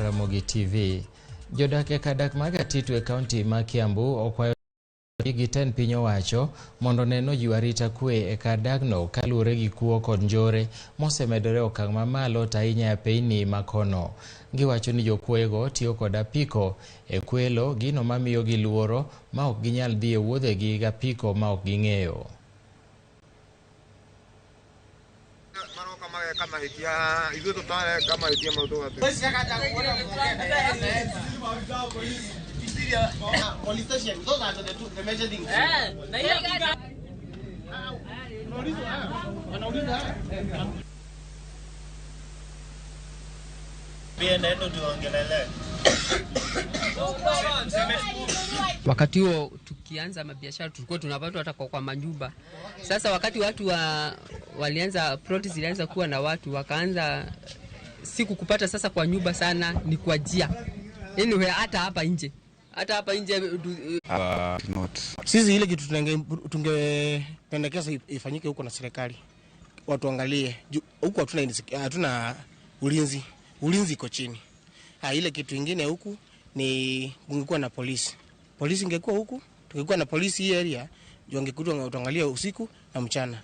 Ramogi TV. Jodak e kar dak ma Gatitu e kaunti ma Kiambu okwayo gi tend piny owacho mondo neno jiwo arita kwe e kar dagno kaluwore gi kuo kod njore mosemedore okang' mamalo to ahinya e apeyni makono. Giwacho ni jokuoyego tiyo kod apiko e kwelo gino mamiyogi luoro ma ok ginyal dhi e wuodhegi gapiko ma ok ging'eyo. Wakati huo tukianza mabiashara tulikuwa tunapatwa hata kwa manyumba. Sasa wakati watu walianza ploti zilianza kuwa na watu wakaanza siku kupata sasa kwa nyumba sana ni kwa njia. Anyway, hata hapa nje. Hata hapa nje not. Sisi ile kitu tungependekeza ifanyike huko na serikali. Watu angalie huku hatuna ulinzi. Ulinzi iko chini. Ile kitu ingine huku ni kungekuwa na polisi. Polisi ingekuwa huku, tungekuwa na polisi hii area, juu angekuwa watuangalia usiku na mchana.